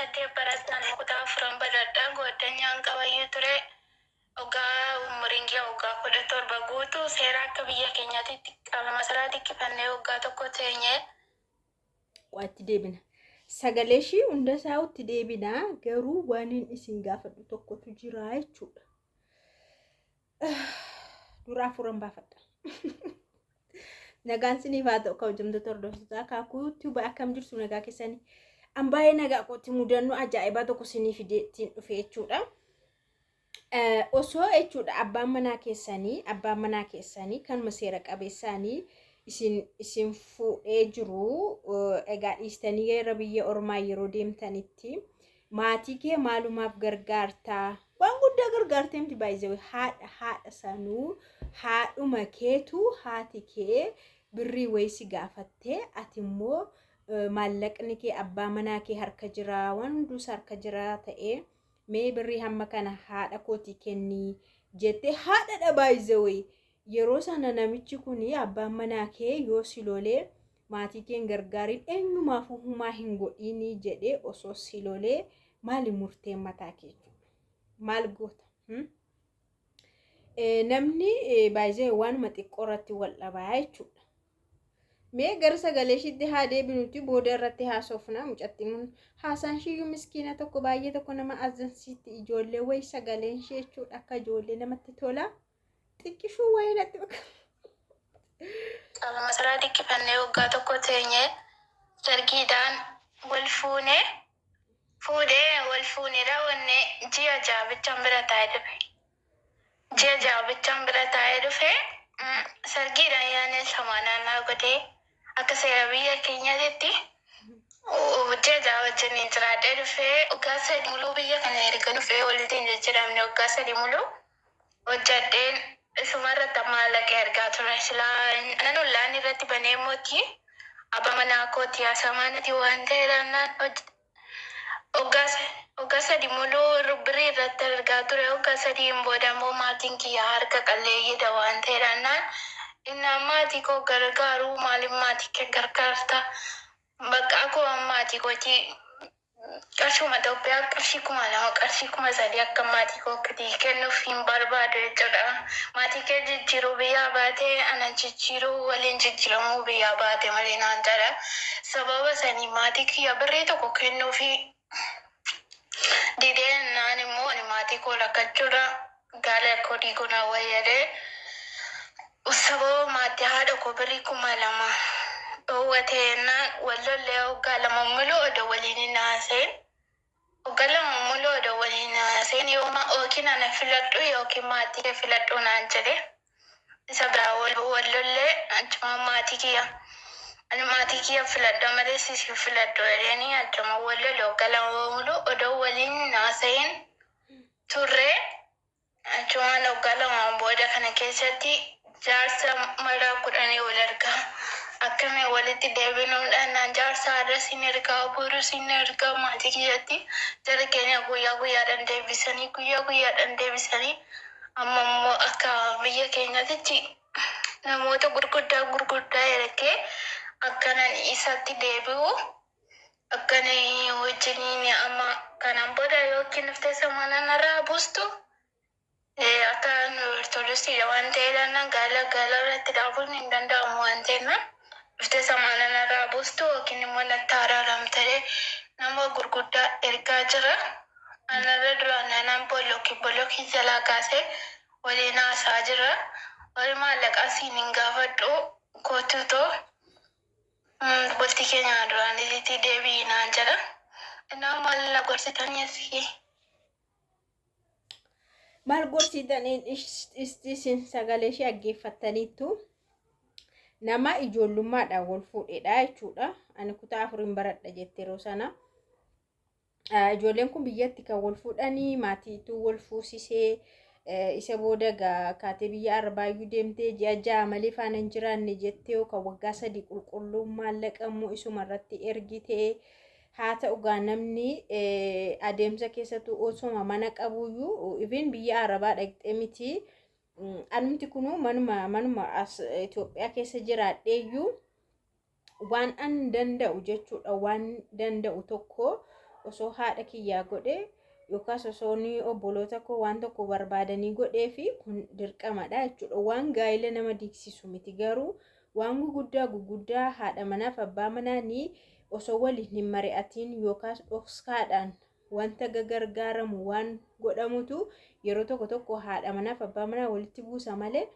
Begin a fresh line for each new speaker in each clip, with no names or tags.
8 baradhaan kutaa afuran baradhaa gooddanyaan qabayyuu ture. Ogaa umuriin kiyya waggaa 17 guutu seera akka biyya keenyaatitti qaama masaraa tikkifannee waggaa tokko teenye.
Qo'atti deebina. Sagalee ishii hunda isaa itti deebina, garuu waan inni isin gaafadhu tokkotu jira jechuudha. Dura afuran baafadha. Nagaan siniif haa ta'u, kabajamtoota hordoftoota akaakuu tuuba, akkam jirtu? Nagaa keessanii? An baay'ee nagaa kooti. Mudannoo ajaa'ibaa tokko sinii fideettiin dhufe jechuudha. Osoo jechuudha abbaan manaa keessanii kanuma seera qabeessaanii isin fuudhee jiru, egaa dhiistanii gara biyya ormaa yeroo deemtanitti maatii kee maalumaaf gargaartaa? Waan guddaa gargaartee miti baay'ee. Haadha sanuu, haadhuma keetu, haati kee birrii wayii si gaafattee, ati immoo maallaqni kee abbaa manaa kee harka jira, waan hunduus harka jira ta'ee, mee birrii hamma kana haadha kootii kennii jettee, haadha baay'ee, yeroo sana namichi kun abbaan manaa kee yoo si lolee, maatii kee hin gargaariin, eenyumaafuu humaa hin godhiinii jedhee osoo si lolee, maali murteen mataa kee jechuudha? Maal goota? Namni baay'ee waanuma xiqqoo irratti wal dhabaa jechuudha. Mee gara sagalee ishiitti haa deebinuti, booda irratti haasofna. Mucattiin kun haasaan ishiiyyuu miskiina tokko, baay'ee tokko nama azansiitti. Ijoollee wayi sagaleen ishee jechuudha akka ijoollee namatti tola. Xiqqishuu wayii natti fakkaata.
Qaama masaraa tikkifannee waggaa tokko teenye, sargiidhaan wal fuune, fuudhee wal fuune raawwanne. Ji'a 6 bichaan bira taa'ee dhufe. Ji'a 6 bichaan bira taa'ee dhufe. Sargiidhaan yaanee samaanaa naa godhee, akka seera biyya keenyaatitti ji'a 6 wajjin jiraadhee dhufee, waggaa 3 muluu biyya kana erga dhufee walitti hin jijjiiramne. Waggaa 3 muluu hojjadheen isuma irratti maallaqa ergaa ture. Silaa nan ollaan irratti banee mootii abbaa manaa kooti haasamaanati waan ta'eedhaan waggaa 3 muluu birrii irratti argaa ture. Waggaa 3n booda immoo maatiin kiyya harka qalleeyyiidha waan ta'eedhaan, inni maatii koo gargaaru, maaliif maatii kee gargaarta? Bakka akkuma maatii kootii qarshuma Itoophiyaa qarshii 2000, qarshii 3000 akka maatii kootii kennuuf hin barbaadu jechuudha. Maatii kee jijjiiruu biyyaa baatee, ana jijjiiruu waliin jijjiiramuu biyyaa baate malee naan jedha. Sababa sanii maatii kiyya birrii tokko kennuufi didee, naan immoo ani maatii koo rakkachuudha. Gaala koo diiguu na wayyadee. Sababa maatii haadha koo birrii 2000 dhoowwatee naan wal lollee, waggaa 2 muluu odoo waliin hin haasa'in. Waggaa 2 muluu odoo waliin hin haasa'in, yooma yookiin ana filadhu yookiin maatii kee filadhu naan jedhe. Isa biraa wal lollee, achuma maatii kiyya, ani maatii kiyya filadha malee si filadhu jedheenii, achuma wal lolle. Waggaa 2 muluu odoo waliin hin haasa'in turre. Achumaan waggaa 2n booda kana keessatti jaarsa maraa 10 wal argaa. Akkamiin walitti deebinuudhaan naan jaarsa har'a sin ergaa, boru sin ergaa, maatii kiyyatti jara keenya guyyaa guyyaadhaan deebisanii, guyyaa guyyaadhaan deebisanii, amma immoo akka biyya keenyaatitti namoota gurguddaa gurguddaa ergee akkanan isatti deebi'u, akkan wajjiniin amma kanaan booda yookiin dhuftee samaana narraa buustu, akka nu Ortodoksiidha waan ta'eedhaan gaala gaala irratti dhaabuun hin danda'amu waan ta'eef, dhuftee samaana narraa buustu yookiin immoo natti araaramtee nama gurguddaa ergaa jira. Anarra duraan nanan bolokii bolokii jalaa kaasee waliin haasaa jira. Warri maallaqaa siin hin gaafadhu, kootu too bultii keenya duraanitti deebi'i naan jedha. Innaa maal na gorsitanii asii?
Maal gorsitaniin? Isin sagalee ishee dhaggeeffattaniittu. Nama ijoollummaadhaan wal fuudhedha jechuudha. Ani kutaa afurin baradha jette yeroo sana. Ijoolleen kun biyyatti kan wal fuudhanii, maatiitu wal fuusisee, isa booda kaatee biyya arbaayyuu deemtee ji'a 6 malee faana hin jiraanne jettee, yookaan waggaa 3 qulqulluun maallaqa immoo isuma irratti ergitee. Haa ta'u gaa, namni adeemsa keessattuu osuma mana qabuyyuu, even biyya arabaa dhaqxee miti. Anumti kunuu manuma as Itoophiyaa keessa jiraadheeyyuu waan an danda'u jechuudha, waan danda'u tokko Osoo haadha kiyyaa godhee yookaas osoo inni obboloota koo waan tokko barbaadanii godhee fi kun dirqamadha jechuudha. Waan gaa'ela nama diigsisu miti, garuu waan guguddaa guguddaa haadha manaaf abbaa manaanii osoo waliin hin mari'atiin yookaas dhoksaadhaan wanta gagargaaramu waan godhamutu yeroo tokko tokko haadha manaaf abbaa manaa walitti buusa malee,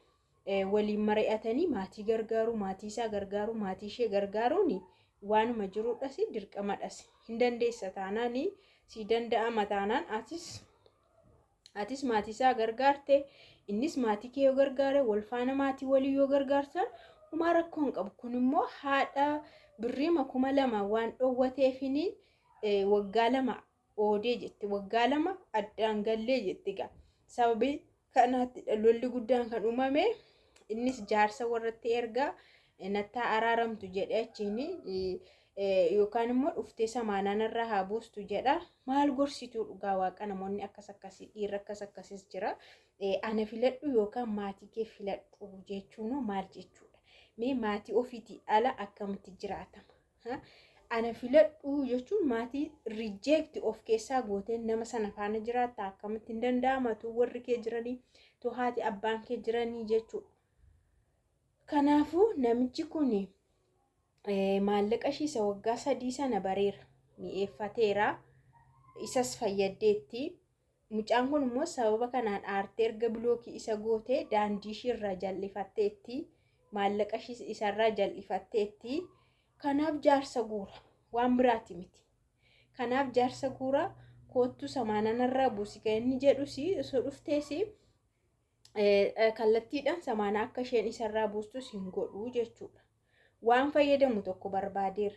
waliin mari'atanii maatii gargaaru, maatii isaa gargaaru, maatii ishee gargaaruun waanuma jirudhas, dirqamadhas. Hin dandeessa taanaan, si danda'ama taanaan, atis maatii isaa gargaarte, innis maatii kee yoo gargaare, wal faana maatii walii yoo gargaartan homaa rakkoo hin qabu. Kun immoo haadha birriima 2000 waan dhoowwateefini waggaa 2 oodee jette, waggaa 2 addaan gallee jette gaa. Sababii kanaatti lolli guddaan kan uumame. Innis jaarsa warratti ergaa nattaa araaramtu jedhe achiin, yookaan immoo dhuftee samaanaan irraa haa buustu jedha. Maal gorsituu dhugaa waaqa namoonni akkas akkasii, dhiirri akkas akkasiis jira. Ana filadhu yookaan maatii kee filadhu jechuun maal jechuudha? Mee maatii ofiitii ala akkamitti jiraatama? Ana filadhu jechuun maatii reject of keessaa gootee nama sana faana jiraatta, akkamitti hin danda'ama tu warri kee jiranii, tu haati abbaan kee jiranii jechuudha. Kanaafuu namichi kun maallaqa ishii isa waggaa 3 sana bareera, mi'eeffateera, isas fayyaddeetti. Mucaan kun immoo sababa kanaan aartee erga block isa gootee daandii ishii irraa jal'ifatteetti, maallaqa ishii isarraa jal'ifatteetti. Kanaaf jaarsa guura, waan biraati miti. Kanaaf jaarsa guura, koottuu samaananarraa buusi kan inni jedhus, osoo dhuftees kallattiidhaan samaanaa akka isheen isarraa buustus hin godhu jechuudha. Waan fayyadamu tokko barbaadeera.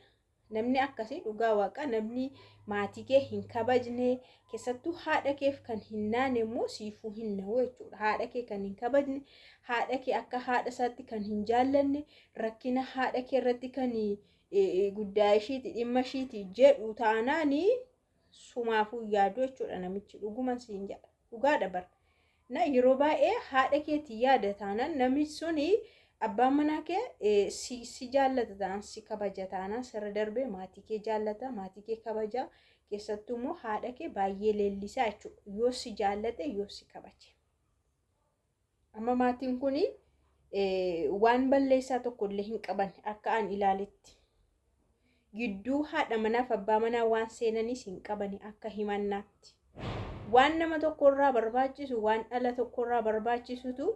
Namni akkasii, dhugaa waaqa, namni maatii kee hin kabajne, keessattuu haadha keef kan hin naane immoo siifuu hin na'u jechuudha. Haadha kee kan hin kabajne, haadha kee akka haadha isaatti kan hin jaallanne, rakkina haadha kee irratti kan guddaa ishiiti, dhimma ishiiti jedhu taanaani sumaafuu yaadu jechuudha namichi, dhuguma siin jedha. Dhugaadha bara. Na yeroo baay'ee haadha keetii yaada taanaan, namni suni abbaan manaa kee si jaallata taanaan, si kabaja taanaan, sirra darbee maatii kee jaallata, maatii kee kabaja, keessattuu immoo haadha kee baay'ee leellisaa jechuudha. Yoo si jaallate, yoo si kabaje. Amma maatiin kun waan balleessaa tokko illee hin qaban akka an ilaaletti. Gidduu haadha manaaf abbaa manaa waan seenanis hin qaban akka himannaatti. Waan nama tokkorraa barbaachisu, waan dhala tokkorraa barbaachisutu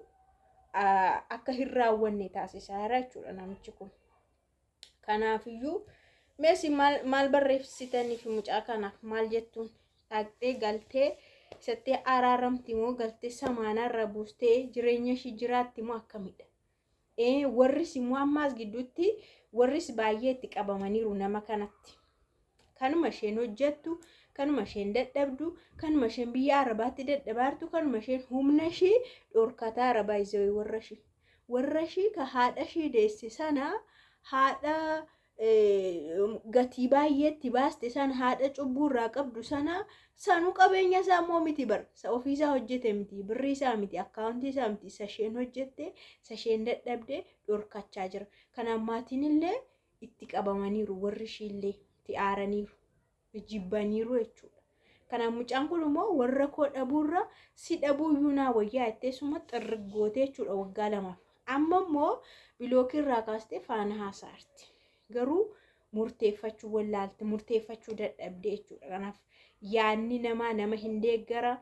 akka hin raawwanne taasisaa jira jechuudha namichi kun. Kanaafiyyuu meesi maal barreessitaniif mucaa kanaaf maal jettuun? Dhaqxee galtee isatti araaramti moo galtee samaanaarra buustee jireenya ishii jiraatti moo akkamidha? Warris immoo ammaas gidduutti warris baay'ee itti qabamaniiru nama kanatti. Kanuma isheen hojjettu, kanuma isheen dadhabdu, kanuma isheen biyya Arabaatti dadhabaartu, kanuma isheen humna ishii dhorkataa Arabaa izawee warra ishii. Warra ishii ka haadha ishii deesse sana, haadha gatii baay'eetti baaste sana, haadha cubbuu irraa qabdu sana, sanuu qabeenya isaa immoo miti bar, isa ofiisaa hojjete miti, birrii isaa miti, akkaawuntii isaa miti, isa isheen hojjette, isa isheen dadhabde dhorkachaa jira. Kanaaf maatiin illee itti qabamaniiru, warri ishiillee itti aaraniiru, jibbaniiru jechuudha. Kanaaf mucaan kun immoo warra koo dhabuurra si dhabuuyyuu naa wayyaa jettee suma xirriggootee jechuudha waggaa 2f. Amma immoo block irraa kaastee faana haasaarti. Garuu murteeffachuu wallaalte, murteeffachuu dadhabde jechuudha. Kanaaf yaadni namaa nama hin deeggara.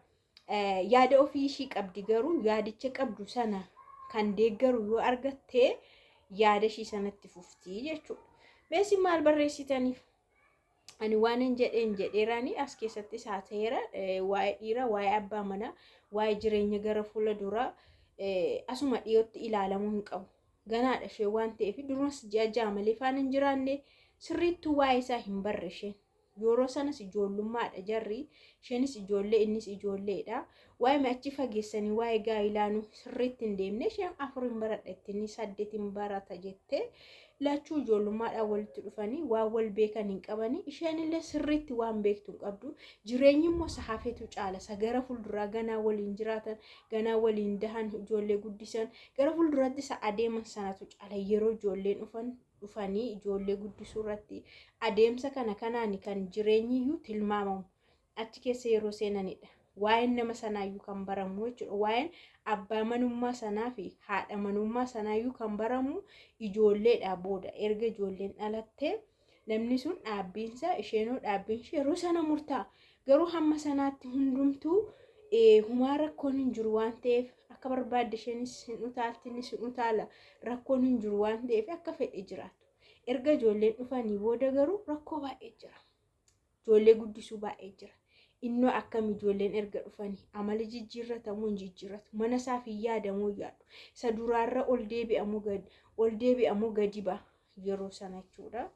Yaada ofii ishii qabdi, garuu yaadicha qabdu sana kan deeggaru yoo argatte yaada ishii sanatti fuftii jechuudha. Meesi maal barreessitaniif? Ani waan hin jedheen jedheeraani, as keessattis haa ta'eera, waa'ee dhiiraa, waa'ee abbaa manaa, waa'ee jireenya gara fuula duraa asuma dhiyootti ilaalamuu hin qabu. Ganaadha ishee waan ta'eef, durumas ji'a 6 malee faana hin jiraanne, sirriittuu waa'ee isaa hin barre isheen. Yeroo sanas ijoollummaadha jarri, isheenis ijoollee, innis ijoolleedha. Waa'ee achi fageessanii waa'ee gaa'ilaanuu sirriitti hin deemne. Isheen 4 hin baradha ittiin, 8 hin barata jettee, lachuu ijoollummaadhaan walitti dhufanii waan wal beekan hin qabanii, isheen illee sirriitti waan beektu hin qabdu. Jireenyi immoo isa hafetu caala, isa gara fuulduraa ganaa waliin jiraatan, ganaa waliin dahan, ijoollee guddisan, gara fuulduraatti isa adeeman sanatu caala yeroo ijoolleen dhufan. dhufanii ijoollee guddisuu irratti adeemsa kana kanaan kan jireenyiyyuu tilmaamamu achi keessa yeroo seenanidha. Waa'een nama sanaayyuu kan baramu jechuudha. Waa'een abbaa manummaa sanaa fi haadha manummaa sanaayyuu kan baramu ijoolleedha booda. Erga ijoolleen dhalattee namni sun dhaabbiinsa isheenoo dhaabbiinsi yeroo sana murtaa'a. Garuu hamma sanaatti hundumtuu humaa rakkoon hin jiru waan ta'eef akka barbaadde isheenis hin utaalti, innis hin utaala, rakkoon hin jiru waan ta'eef akka fedhe jiraatu. Erga ijoolleen dhufanii booda garuu rakkoo baay'ee jira. Ijoollee guddisuu baay'ee jira. Innoo akkam ijoolleen erga dhufanii amala jijjiirratamuu hin jijjiirratu, mana isaaf hin yaadamuu hin yaadu, isa duraarra ol deebi'amuu gadi ol deebi'amuu gadi ba'a yeroo sana jechuudha.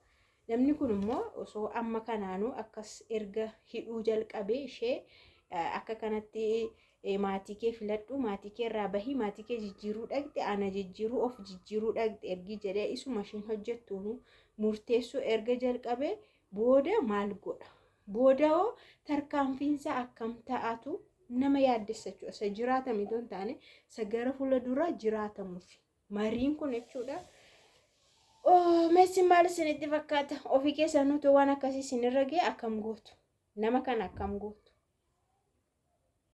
Namni kun immoo osoo amma kanaanuu akkas erga hidhuu jalqabee ishee akka kanatti maatii kee filadhu, maatii kee irraa bahii, maatii kee jijjiiruu dhaqxe, ana jijjiiruu, of jijjiiruu dhaqxe ergi jedhee isuma isheen hojjettuun murteessuu erga jalqabee booda maal godha? Booda hoo tarkaanfiinsa akkam ta'atu nama yaaddessa jechuudha. Isa jiraatame otoo hin taane isa gara fuula dura jiraatamuuf mariin kun jechuudha. Meessi maal isinitti fakkaata? Ofii keessan utuu waan akkasii isinirra ga'e akkam gootu? Nama kana akkam gootu?